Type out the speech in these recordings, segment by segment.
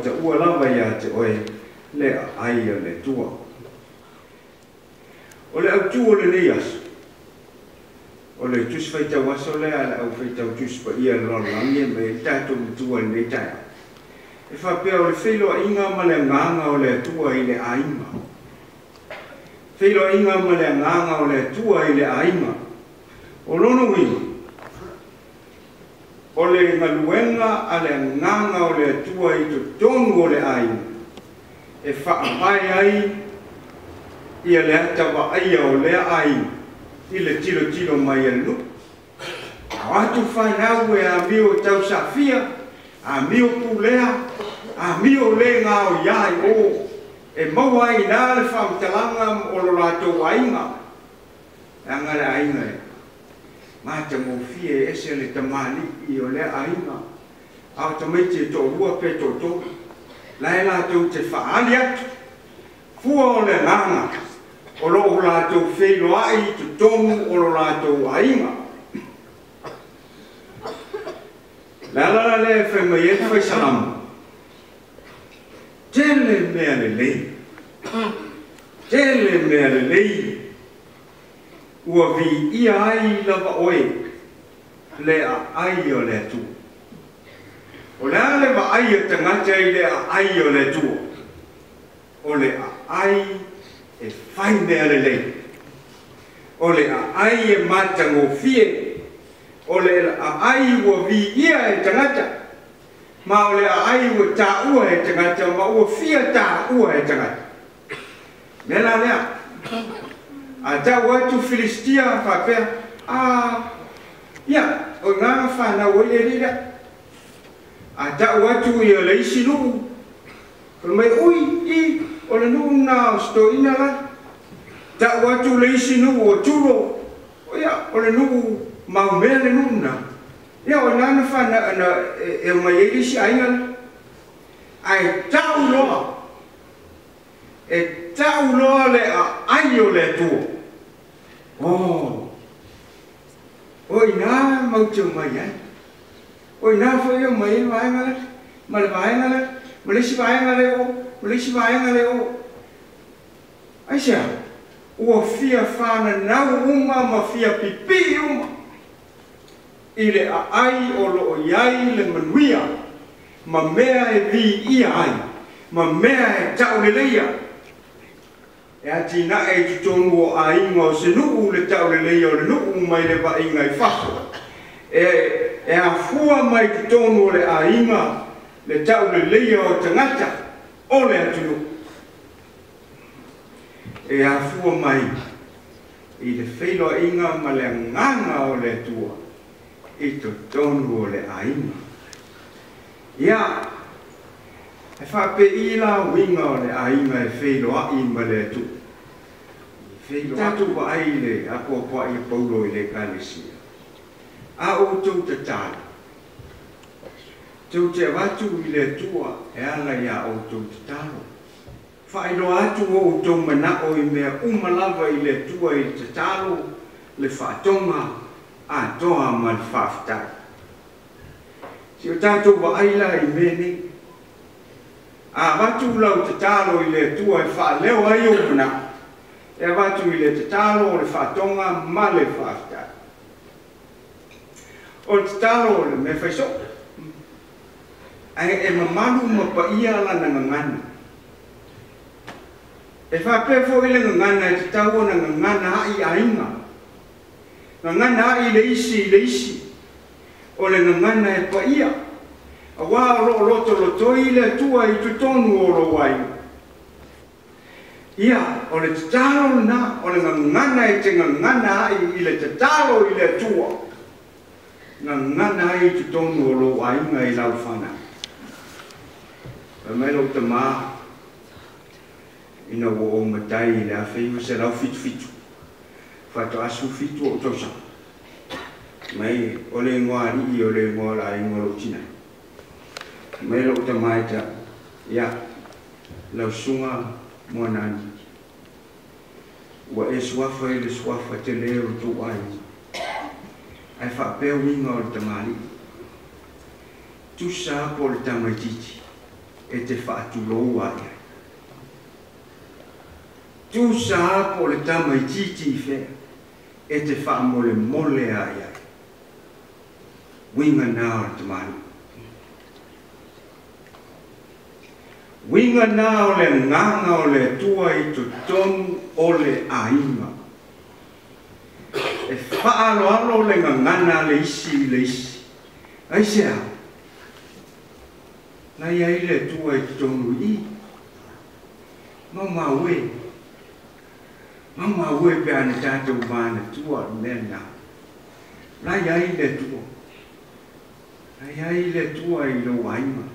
ua taua lava ia te oe le aai o le Atua. O le autū o lenei aso, o le Tusi Faitau Aso lea a le Aufaitau Tusi Paia a le Lalolagi e aumai ai le tatou Matua i lenei taeao, e faapea o le feiloaiga ma le agaga o le Atua i le aiga. Feiloaiga ma le agaga o le Atua i le aiga. O lona uiga, o le galuega a le agaga o le Atua i totonu o le aiga e faavae ai ia le ata vaaia o lea aiga i le tilotilo mai a le nuu. A o atu fanau e amio e tausafia, amio pulea, amio le gaoia i o, e maua ai i ina le faamatalaga o lo latou aiga. Leaga le aiga e matagofie, e ese le tamalii o lea aiga, a o tamaiti e toalua pe toatolu, la e latou te faaali atu fua o le agaga o lo o latou feiloai i totonu o lo latou aiga. O le ala la lea e fai mai ai le Fai Salamo, tele mea lelei, tele mea lelei ua viia ai lava oe le aai o le Atua. O le a le vaai a tagata i le aai o le Atua? O le aai e fai mea lelei, o le aai e matagofie, o le aai ua viia e tagata, ma o le aai ua taua e tagata, ma ua fia taua e tagata. Mea la lea, a tau atu Filistia faapea, a ia, o ina na fanau ai le alii lea. A tau atu ia le isi nuu, fai mai, ui, i, o le nuu lena o Sitoina la. Tau atu le isi nuu o Turo, o ia, o le nuu maumea le nuu lena. Ia, o ina na fanau, na, e omai ai le isi aiga la. Ae tau loa, e tau loa le aai o le Atua. Oh, o ina mau te omai ai. O ina foi o mai ai le vaega lea, ma le vaega lea, ma le isi vaega lea o, ma le isi vaega lea o. Aisea? Ua fia fananau uma ma fia pipii uma i le aai o lo o i ai le manuia ma mea e viia ai, ma mea e tauleleia. E atinae i totonu o aiga o se nuu le tauleleia o le nuu mai le vaaiga i fafo. E afua mai totonu o le aiga le tauleleia o tagata o le atunuu. E afua mai i le feiloaiga ma le agaga o le Atua i totonu o le aiga. Ia, e faapei la uiga o le aiga e feiloai ma le Atua. Tatou vaai i le apoapoai a Paulo i le Ekalesia. A outou tatalo, tou te avatu i le Atua e ala ia outou tatalo. Faailoa atu o outou manao i mea uma lava i le Atua i le tatalo, le faatoga, atoa ma le faafetai. Si o tatou vaai la i mea nei. A avatu lau tatalo i le Atua e faaleo ai ou manao, e avatu i le tatalo o le faatoga ma le faafetai. O le tatalo o le mea faisoo, ae e mamalu ma paia lana gagana. E faapea foi le gagana e tatau ona gagana ai aiga, gagana ai le isi i le isi. O le gagana e paia, auā o lo o lotolotoi le Atua i totonu o lou aiga. Ia, o le tatalo lena, o le gagana e te gagana ai i le tatalo i le Atua, gagana ai i totonu o lou aiga i lau fanau. Fai mai lou tamā, ina ua ou matai i le 1977, faatoa 17 ou tausaga, mai o le igoa alii o le igoa o le aiga o lou tinā. Mai lou tamā e te au, ia, lau susuga Moananu, ua e suafa i le suafa tele o le tou aiga, ae faapea uiga o le tamalii, tusa lava po o le tamaitiiti. E te faatulou ai ai. Tusa po le tamaitiiti i fea e te faamolemole ai ai. Uiga na o le tamalii. Uiga na o le agaga o le Atua i totonu o le aiga. E faaaloalo le gagana a le isi i le isi. Aisea? Na i ai le Atua i totonu i i. Maumau e. Maumau e pe a na tatou manatua le mea lena. La i ai le Atua. La i ai le Atua i lou aiga.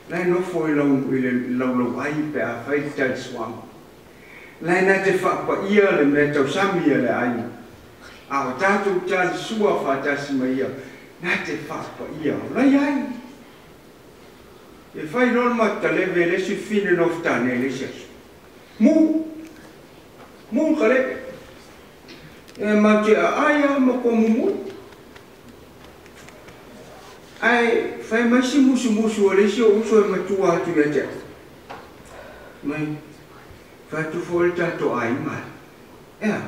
La e nofo i lau i le laulauai pe a fai le talisuaga. La e na te faapaia le mea tausami a le aiga. A o tatou talisua faatasi ma ia, na te faapaia. O la i ai. E fai loa le matou taleve e le isi fine nofotane i le isi aso. Mu! Mu le taleve. E matou te aai lava ma tomumuli. Ae fai mai si musumusu a le isi ou uso e matua atu ia te au. Mai, fai atu foi le tatou aiga. E a?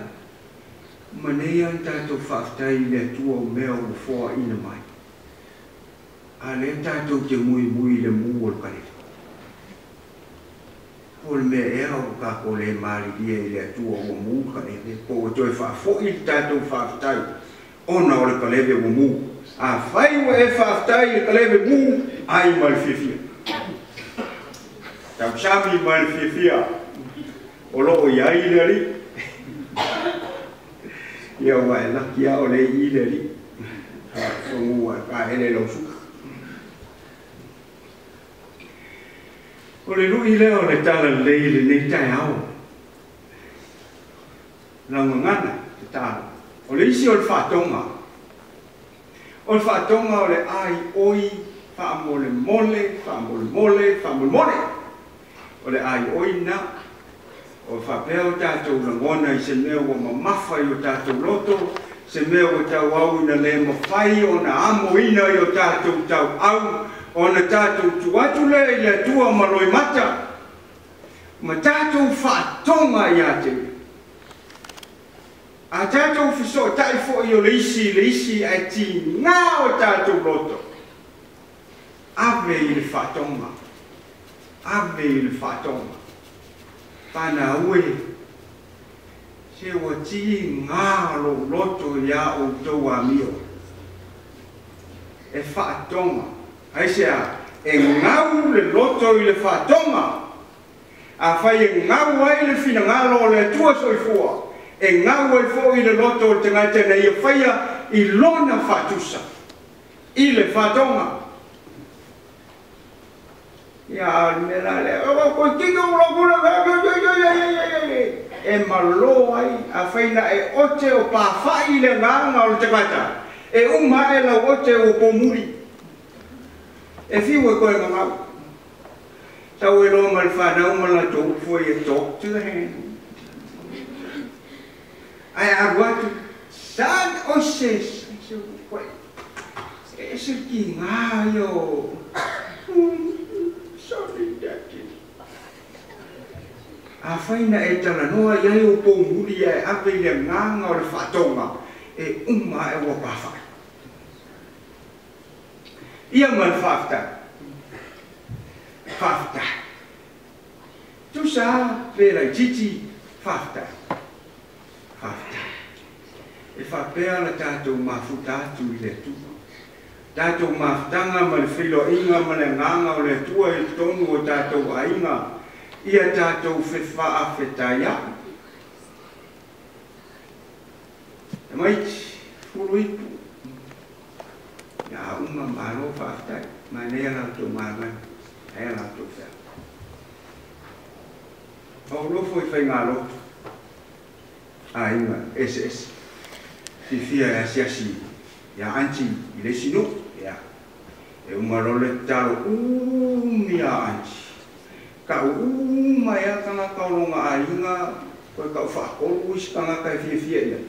Ma nei lava na tatou faafetai i le Atua o mea ua foaina mai. A lea tatou te muimui i le mu o le kalele. Po o le mea ea ua tatou le malilie i le Atua ua mu le kalele, po ua toe faafoi le tatou faafetai ona o le kaleve ua mu. Afai ua e faafetai i le kaleve mu, ai ma le fiafia. Tausami ma le fiafia o lo o i ai le Alii. Ia ua e laki lava o lea e i i le Alii. Faafofoga ua e paele lau suka. O le lui lea o le talalelei i lenei taeao. Laugagana, tatalo. O le isi o le faatoga. O le faatoga o le aioi faamolemole, faamolemole, faamolemole. O le aioi lena. O faapea o tatou lagona i se mea ua mamafa i o tatou loto, se mea ua tauau ina le mafai ona amoina i o tatou tauau, ona tatou tuu atu lea i le Atua ma loimata, ma tatou faatoga ia te Ia. A tatou fesootai foi o le isi i le isi ae tiga o tatou loto, ave i le faatoga, ave i le faatoga. Fanau e, se ua tiga lou loto iā outou amio. E faatoga. Aisea? E gau le loto i le faatoga. Afai e gau ai le finagalo o le Atua Soifua, e gau ai foi le loto o le tagata na ia faia i lona faatusa, i le faatoga. Ia, a o le mea la lea, e malo ai, afai na e ote o pafa'i le agaga o le tagata, e uma ae lau ote ua pomuli. E fiu e koe gagau. Sau e loa ma le fanau ma latou upu foi e talk to the hand. Ae alu atu, sa o se se upu foi. E ese le tiga ia o Sorry daddy. Afai na e talanoa i ai ou poumuli ae ave i le agaga o le faatoga, e uma ae ua pafa'i. Ia ma le faafetai. Faafetai. Tusa a pe laitiiti, faafetai. Faafetai. E faapea la tatou mafuta atu i le Atua. Tatou mafutaga ma le feiloaiga ma le agaga o le Atua i totonu o tatou aiga, ia tatou fefaafetaia'i. Tamaiti, fulu ipu. Ia uma, malo faafetai. Manaia la outou galuega, aia la outou feau. Ou nofo i faigalotu, aiga eseese. Fiafia e asiasi ia Aunty i le isi nuu, ia. E uma loa le tatalo umi a Aunty. Kau uma ai a tagata o lona aiga, toe kau faatolu isi tagata e fiafia i ai.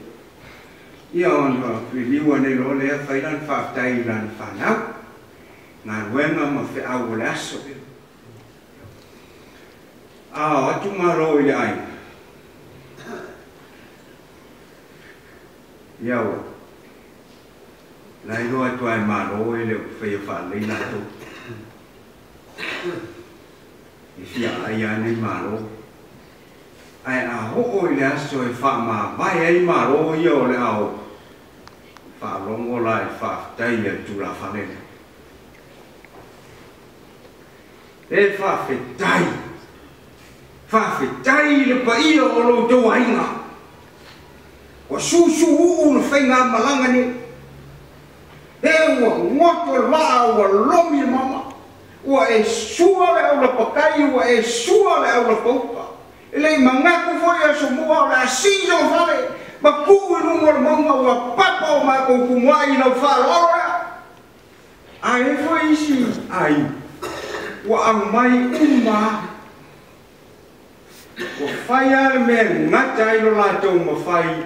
Ia ona liliu ane loa lea fai lana faafetai i lana fanau, galuega ma feau o le aso. A o atu malo i le aiga. Ia ua la iloa atu ai malo e le o faia faalelei latou. E fia ai lava nei malo. Ae a oo i le aso e faamavae ai malo ia o le a o faalogo la i le faafetai a le tulafale lea. E faafetai, faafetai i le paia o lo outou aiga. Ua susuuu le faigamalaga nei. E ua goto le vaa ua lomi le mama. Ua e sua le aulapatai, ua e sua le aulapauta. E le i manatu foi aso mua o le a sii sona fale ma tuu i luga o le mauga ua papa o matou tumuai i lau faaaloalo lea. Ae i ai foi isi aiga ua aumai uma ua fai lava le mea e gata ai lo latou mafai,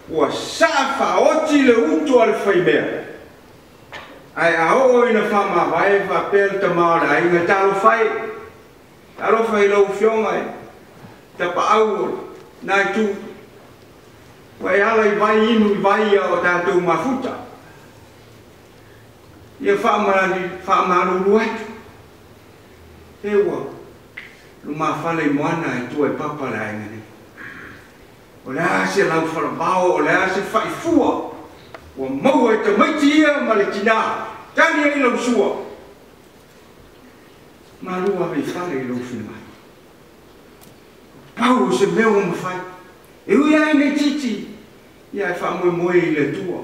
ua saa faaoti le utu a le faimea. Ae a oo ina faamavae faapea le tama o le aiga, talofa e, talofa i lau afioga e tapaau o lena itu, ua e ala i vai inu i vai a o tatou mafuta. Ia faamalulu atu, e ua lumafale i moana e tua i papa le aiga nei. O le a se laufalavao, o le a se faifua ua maua e tamaiti ia ma le tinā, tali ai lau sua. Malu ave i fale i lou finagalo. Pau o se mea ua mafai. E ui lava ina itiiti, ia ae faamoemoe i le Atua.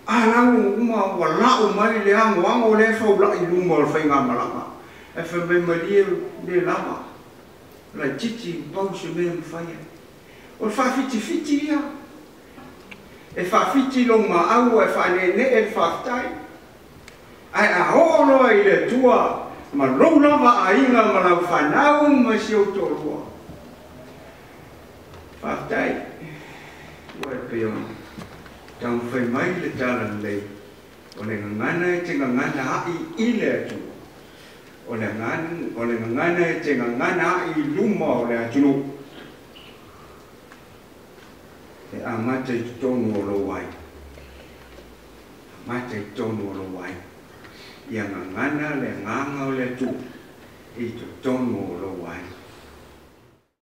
A la ua uma ua lau mai le agoago lea e faulai i luma o le faigamalaga. Ae fai mai malie le lava, laitiiti pau se mea e mafai ai. O le faafitifiti ia. E faafiti lou maau ae faaneenee le faafetai. Ae a oo loa i le Atua ma lou lava aiga ma lau fanau ma si ou toalua. Faafetai. Ua e pei ona taumafai mai le talalelei o le gagana e te gagana ai i le Atua. O le gagana e te gagana ai i luma o le atunuu. E amata i totonu o lou aiga. Amata i totonu o lou aiga. Ia gagana le agaga o le Atua i totonu o lou aiga.